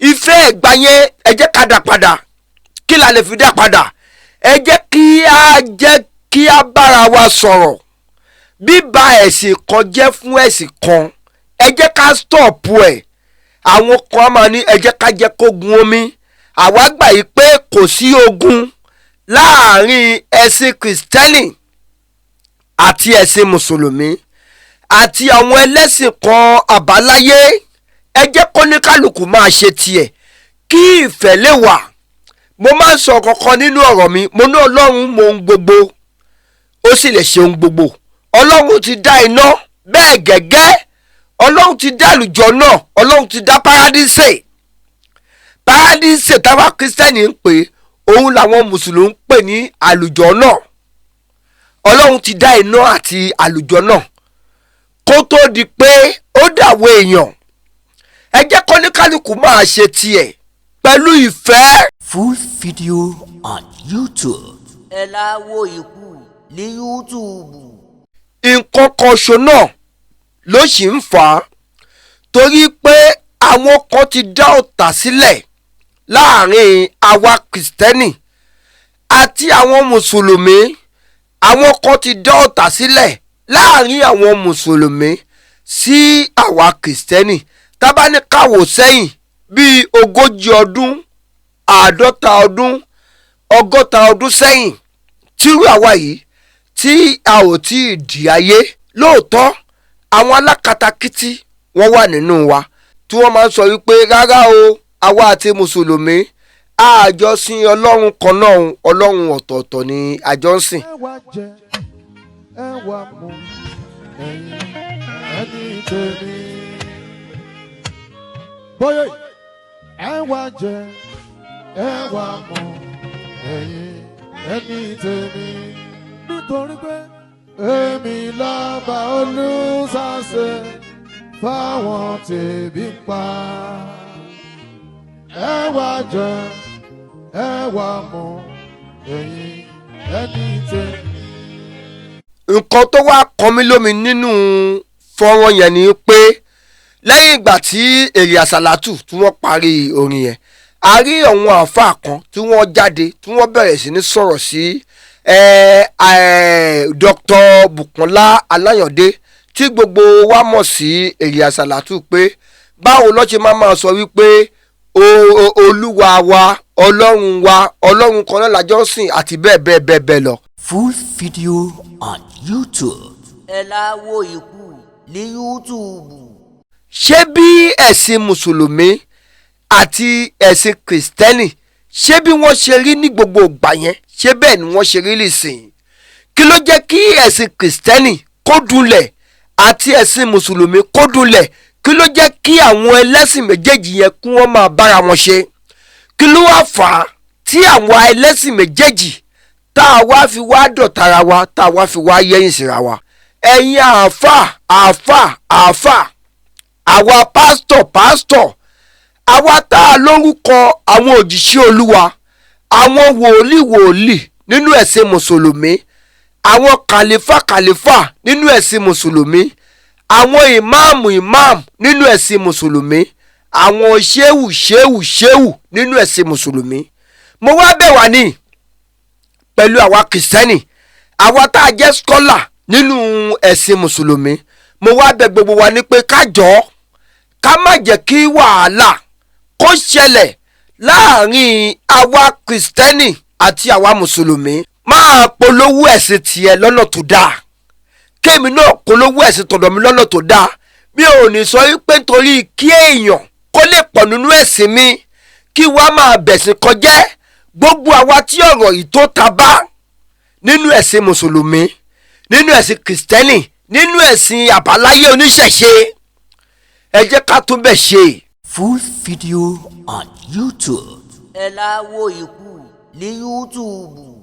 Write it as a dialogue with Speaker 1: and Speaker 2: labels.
Speaker 1: Ìfẹ́ ẹ̀gbà yẹn, ẹ jẹ́ ká dá padà. Kí la lè fi dá padà? Ẹ jẹ́ kí á jẹ́ kí á bára wa sọ̀rọ̀. Bíba ẹ̀sìn kan jẹ́ fún ẹ̀sìn kan, ẹ jẹ́ ká stop ẹ̀. Àwọn kan á máa ní ẹ jẹ́ ká jẹ́ kógun omi. Àwa gbà yí pé kò sí ogun láàrin ẹ̀sìn Kìrìsìtẹ́nì àti ẹ̀sìn Mùsùlùmí àti àwọn ẹlẹ́sìn kan àbáláyé. Ẹ jẹ́ kó ní kálukú máa ṣe tiẹ̀ kí ìfẹ́ lè wà. Mo máa ń sọ kankan nínú ọ̀rọ̀ mi. Mo ní Ọlọ́run mọ ohun gbogbo, ó sì lè ṣe ohun gbogbo. Ọlọ́run ti dá iná bẹ́ẹ̀ gẹ́gẹ́, Ọlọ́run ti dá àlùjọ náà, Ọlọ́run ti dá paradíṣe. Paradíṣe táwa Kírísítẹ́nì ń pè, òun làwọn Mùsùlùmí ń pè ní àlùjọ náà. Ọlọ́run ti dá iná àti àlùjọ náà kó tó di pé ó dàwọ́ èèyàn. Ẹ jẹ́ kó ní kálukú máa ṣe tiẹ̀ pẹ̀lú ìfẹ́.
Speaker 2: Full video on YouTube.
Speaker 3: Ẹ láwo ikú ní YouTube.
Speaker 1: Nǹkan kan ṣo náà ló sì ń fà á, torí pé àwọn kan ti dá ọ̀tá sílẹ̀ láàrin àwa Kìrìsìtẹ́nì àti àwọn Mùsùlùmí. Àwọn kan ti dá ọ̀tá sílẹ̀ láàrin àwọn Mùsùlùmí sí àwa Kìrìsìtẹ́nì. Tá bá ní ká wò sẹ́yìn bíi 40 ọdún, 50 ọdún, 60 ọdún sẹ́yìn, tírú àwa yìí tí a ò tí ì di ayé, lóòótọ́ àwọn alákatakítí wọ́n wà nínú wa tí wọ́n máa ń sọ wípé rárá o, àwa àti Mùsùlùmí àjọsìn Ọlọ́run kan náà, Ọlọ́run ọ̀tọ̀ọ̀tọ̀ ni àjọ ń sìn.
Speaker 4: Ẹ wá jẹ, ẹ wá mu, ẹ̀yin ẹni tèmi. Bóyá ẹ wá jẹ, ẹ wá mu, ẹ̀yin ẹni tèmi. Nítorí pé èmi lọ́ba olùsàsè fáwọn tèmi ń pa. Ẹ wá jẹ, ẹ wá mu, ẹ̀yin ẹni tèmi.
Speaker 1: Nǹkan tó wá kọ mí lómi nínú fọ́nrán yẹn ni pé lẹ́yìn ìgbà tí Èrè Àsàlátù tí wọ́n parí orin yẹn, a rí àwọn àáfàá kan tí wọ́n jáde tí wọ́n bẹ̀rẹ̀ sí ní sọ̀rọ̀ sí Dr. Bukola Aláyàndé tí gbogbo wa mọ̀ sí Èrè Àsàlátù, pé báwo ló ṣe máa sọ wípé Olúwa wa, Ọlọ́run wa, Ọlọ́run kan náà lájọ́ ń sìn àti bẹ́ẹ̀ bẹ́ẹ̀ bẹ́ẹ̀ bẹ́ẹ̀ lọ.
Speaker 2: Full video on YouTube.
Speaker 3: Ẹ láwo ikú ní YouTube.
Speaker 1: Ṣé bí ẹ̀sìn Mùsùlùmí àti ẹ̀sìn Kìrìsìtẹ́nì, ṣé bí wọ́n ṣe rí ní gbogbo ìgbà yẹn, ṣé bẹ́ẹ̀ ni wọ́n ṣe rí lìsìn? Kí ló jẹ́ kí ẹ̀sìn Kìrìsìtẹ́nì kó dunlẹ̀ àti ẹ̀sìn Mùsùlùmí kó dunlẹ̀? Kí ló jẹ́ kí àwọn ẹlẹ́sìn méjèèjì yẹn kí wọ́n máa bára wọn ṣe? Kí ló wá fà á tí àwọn ẹlẹ́sìn méjèèjì tá a wá fi wá dọ̀tara wa, tá a wá fi wá yẹ́yìn síra wa? Ẹ̀yin àáfà, àáfà, àáfà, àwa pásítọ̀, pásítọ̀, àwa tá a lórúkọ àwọn òjìṣẹ́ Olúwa, àwọn wòlíì, wòlíì nínú ẹ̀sìn Mùsùlùmí, àwọn kàlífà, kàlífà nínú ẹ̀sìn Mùsùlùmí, àwọn ìmáàmù, ìmáàmù nínú ẹ̀sìn Mùsùlùmí, àwọn ṣéwù, ṣéwù, ṣéwù nínú ẹ̀sìn Mùsùlùmí, mo wá bẹ̀ wá ní pẹ̀lú àwa Kìrìsìtẹ́nì, àwa tá a jẹ́ scholar nínú ẹ̀sìn Mùsùlùmí, mo wá bẹ̀ gbogbo wa ní pé ká jọ̀ọ́, ká má jẹ́ kí wàhálà kó ṣẹlẹ̀ láàrin àwa Kìrìsìtẹ́nì àti àwa Mùsùlùmí. Máa polówó ẹ̀sìn tiẹ̀ lọ́nà tó dáa, kémi náà polówó ẹ̀sìn tọ̀dọ̀ mi lọ́nà tó dáa. Mi ò ní sọ wípé nítorí kí èèyàn kó lè pọ̀ nínú ẹ̀sìn mi kí wàá máa bẹ̀sìn kọjẹ́. Gbogbo àwa tí ọ̀rọ̀ yìí tó ta bá nínú ẹ̀sìn Mùsùlùmí, nínú ẹ̀sìn Kìrìsìtẹ́nì, nínú ẹ̀sìn àbáláyé, oníṣẹ̀ṣe, ẹ jẹ́ ká tún bẹ̀ ṣe.
Speaker 2: Full video on YouTube.
Speaker 3: Ẹ láwo ikú ní YouTube.